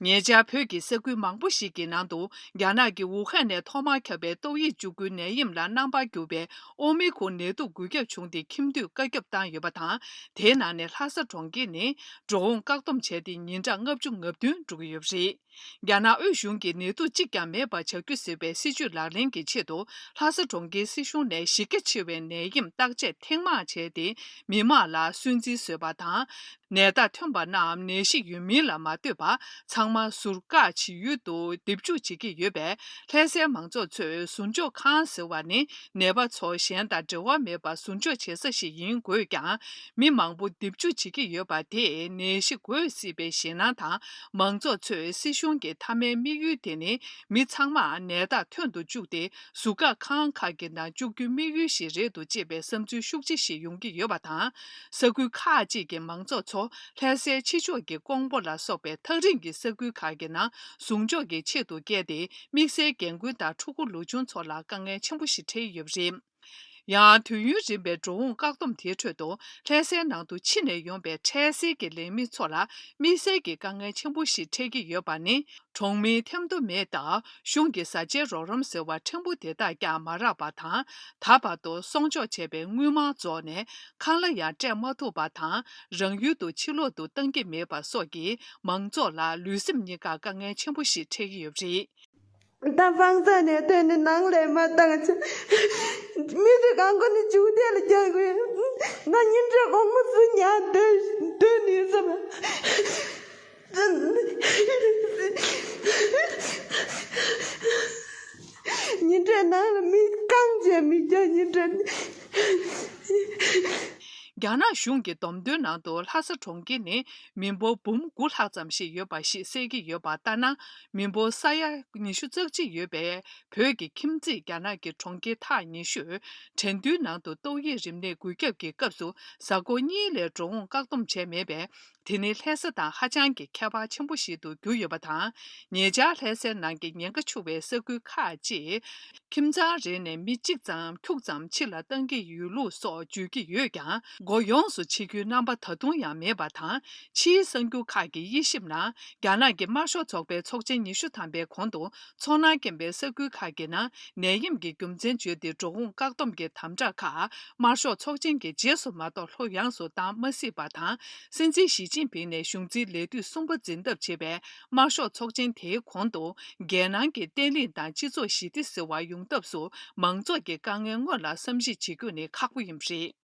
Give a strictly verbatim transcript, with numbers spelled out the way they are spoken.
ཉེ་ཆར་བོད་ཀྱི་ས་ཁུལ་མང་པོ་ཞིག་གི་ནང་དུ་རྒྱ་ནག་གི་ཝུ་ཧན་ནས་ཐོག་མར་ཁྱབ་པའི་ཏོག་དབྱིབས་བཅུ་དགུའི་ནད་ཡམས་ལ་རྣམ་པར་གྱུར་པའི་ཨོ་མི་ཁོང་ནད་དུག་འགོས་ཁྱབ་བྱུང་སྟེ་ཁྱིམ་སྡོད་བཀའ་ཁྱབ་བཏང་ཡོད་པ་དང་། དེའི་ནང་ནས་ལྷ་ས་གྲོང་ཁྱེར་ནི་འགྲོ་འོང་བཀག་སྡོམ་བྱས་ཏེ་ཉིན་གྲངས་ལྔ་བཅུ་ང་བདུན་འགྲོ་གི་ཡོད་པ་རེད། རྒྱ་ནག་དབུས་གཞུང་གིས་ནད་དུག་གཅིག་ཀྱང་མེད་པར་བྱ་རྒྱུ་ཟེར་བའི་སྲིད་ཇུས་ལག་ལེན་གྱི་ཆེད་དུ། ལྷ་ས་གྲོང་ཁྱེར་སྲིད་གཞུང་ནས་གཞི་རྒྱ་ཆེ་བའི་ནད་ཡམས་བརྟག་དཔྱད་ཐེངས་མང་བྱས་ཏེ། མི་མང་ལ་སུན་གཙེར་བཟོས་པ་དང་། ནད་རྟགས་ཐོན་པ་རྣམས་ནད་གཞི་ཡོད་མིན་ལ་མ་ལྟོས་པར། ཚང་མ་ཟུར་བཀག་བྱེད་ཡུལ་དུ་སྡེབ་འཇུག་བྱེད་ཀྱི་ཡོད་པས། ལྷ་སའི་མང་ཚོགས་ཚོས་ཟུར་འཇོག་ཁང་ཟེར་བ་ནི། ནད་པ་ཚོ་གཞན་དང་འབྲེལ་བ་མེད་པར་ཟུར་འཇོག་བྱེད་ས་ཞིག་ཡིན་དགོས་ཀྱང་། མི་མང་པོ་སྡེབ་འཇུག་བྱེད་ཀྱི་ཡོད་པ་དེས་ནད་གཞི་འགོས་སྲིད་པའི་ཞེད་སྣང་དང་། མང་ཚོགས་ཚོས་སྲིད་གཞུང་གི་མཐའ་མའི་དམིགས་ཡུལ་དེ་ནི། མི་ཚང་མ་ནད་རྟགས་ཐོན་དུ་བཅུག་སྟེ། ཟུར་བཀག་ཁང་ཁག་གི་ནང་བཅུག་རྒྱུའི་དམིགས་ཡུལ་ཞིག་རེད་འདུག་ཅེས་པའི་བསམ་ཚུལ་ཤུགས་ཆེ་ཞིག་ཡོང་གི་ཡོད་པ་དང་། ས་ཁུལ་ཁག་ཅིག་གི་མང་ཚོགས་ཚོ་ལྷ་སའི་ཕྱི་ཕྱོགས་ཀྱི་ཀོང་པོ་ལ་སོགས་པའི་ཐག་རིང་གི་ས་ཁུལ་ཁག་གི་ནང་ཟུར་འཇོག་གི་ཆེད་དུ་བསྐྱལ་ཏེ། དམིགས་བསལ་རྒན་རྒོན་དང་ཕྲུ་གུ་ལོ་ཆུང་ཚོ་ལ་དཀའ་ངལ་ཆེན་པོ་ཞིག་འཕྲད་ཡོད་པ་རེད། ཡང་། དུས་ཡུན་རིང་བའི་འགྲོ་འོང་བཀག་སྡོམ་དེའི་ཁྲོད་དུ། ལྷ་སའི་ནང་དུ་ཕྱི་ནས་ཡོང་པའི་འཕྲལ་སེལ་གྱི་ལས་མི་ཚོ་ལ་དམིགས་བསལ་གྱི་དཀའ་ངལ་ཆེན་པོ་ཞིག་འཕྲད་ཀྱི་ཡོད་པ་ནི། གྲོང་མིའི་ཐེམ་ཐོ་མེད་སྟབས། གཞུང་གི་བཟའ་བཅའི་རོགས་རམ་ཟེར་བ་ཕྲན་བུ་དེ་དག་ཀྱང་མ་རག་པ་དང་། ད་བར་དུ་སྲུང་སྐྱོབ་བྱས་པའི་དངུལ་མང་རྫོགས་ནས། ཁང་གླ་ཡང་སྤྲད་མ་ཐུབ་པ་དང་། རང་ཡུལ་དུ་ཕྱིར་ལོག་ཏུ་གཏང་གི་མེད་པ་སོགས་ཀྱིས། མང་ཚོགས་ལ་ལུས་སེམས་གཉིས་ཀར་དཀའ་ངལ་ཆེན་པོ་ཞིག་འཕྲད་ཀྱི་ཡོད་པ་རེད། ད་བང་ས་ནས་ཐོན་ནས་ནང་ལས་མ་བཏང་ཆ། མི་རིགས་གང་གོ་ནས་ཇུས་འདེད་ལ་རྒྱག་དགོས། ང་ཉིན་རེ་དགོང་མོ་སུ་ཉལ་སྡོད་སྡོད་ནས་བསམ། ཉིན་རེ་ནང་ལ་མི་རྐང་བྱས་མི་རྒྱག་ཉིན་རེ། རྒྱ་ནག་གཞུང་གི་བསྡོམས་ཐོན་ནང་དུ་ལྷ་ས་གྲོང་ཁྱེར་ནི་མི་འབོར་འབུམ་དགུ་ལྷག་ཙམ་ཞིག་ཡོད་པ་ཞིག་གསལ་གྱི་ཡོད་པ་ལྟར་ན། མི་འབོར་ས་ཡ་ཉི་ཤུ་རྩ་གཅིག་ཡོད་པའི་བོད་ཀྱི་ཁྱིམ་མཚེས་རྒྱ་ནག་གི་གྲོང་ཁྱེར་ཐག་ཉེ་ཤོས་ཁྲེང་ཏུའུ་ནང་དུ་ཏོག་དབྱིབས་རིམས་ནད་འགོས་ཁྱབ་ཀྱི་སྐབས་སུ་གཟའ་འཁོར་གཉིས་ལས་འགྲོ་འོང་བཀག་སྡོམ་བྱས་མེད་པས། དེ་ནི་ལྷ་ས་དང་ཧ་ཅང་གི་ཁྱད་པར་ཆེན་པོ་ཞིག་ཏུ་གྱུར་ཡོད་པ་དང་། ཉེ་ཆར་ལྷ་སའི་ནང་གི་ཉེན་ཁ་ཆེ་བའི་ས་ཁུལ་ཁག་ཅིག་ཁྱིམ་ཚང་རེ་ནས་མི་གཅིག་ཙམ་ཁྱུག་ཙམ་ཕྱི་ལ་གཏང་གི་ཡོད་ལུགས་སོགས་བརྗོད་ཀྱི་ཡོད་ཀྱང་། སྒོ་ཡོངས་སུ་ཕྱེ་རྒྱུའི་རྣམ་པ་ད་དུང་ཡང་མེད་པ་དང་། ཕྱིའི་གསར་འགྱུར་ཁག་གིས་དབྱེ་ཞིབ་ནང་། རྒྱ་ནག་གི་དམར་ཤོག་ཚོགས་པའི་ཚོགས་ཆེན་ཉི་ཤུ་ཐམ་པའི་གོང་དུ། ཚོར་སྣང་སྐྱེན་པའི་ས་ཁུལ་ཁག་གི་ནང་ནད་ཡམས་ཀྱི་རྒྱུ་མཚན་བརྗོད་དེ་འགྲོ་འོང་བཀག་སྡོམ་གྱི་དམ་དྲག་ཁག་དམར་ཤོག་ཚོགས་ཆེན་གྱི་རྗེས་སུ་མ་གཏོགས་ལྷོད་ཡངས་སུ་བཏང་མ་སྲིད་པ་དང་། སྲིད་འཛིན་ཞི་ཅིན་ཕིང་ནས་གཞུང་འཛིན་ལས་དུས་གསུམ་པ་འཛིན་ཐབས་བྱེད་པའི་དམར་ཤོག་ཚོགས་ཆེན་དེའི་གོང་དུ། རྒྱལ་ནང་གི་བརྟན་ལྷིང་དང་སྤྱི་ཚོགས་ཞི་བདེ་ཟེར་བ་ཡོང་ཐབས་སུ་མང་ཚོགས་ཀྱི་དཀའ་ངལ་དངོས་ལ་བསམ་གཞིག་བྱེད་རྒྱུ་ནི་ཁག་པོ་ཡིན་པ་རེད།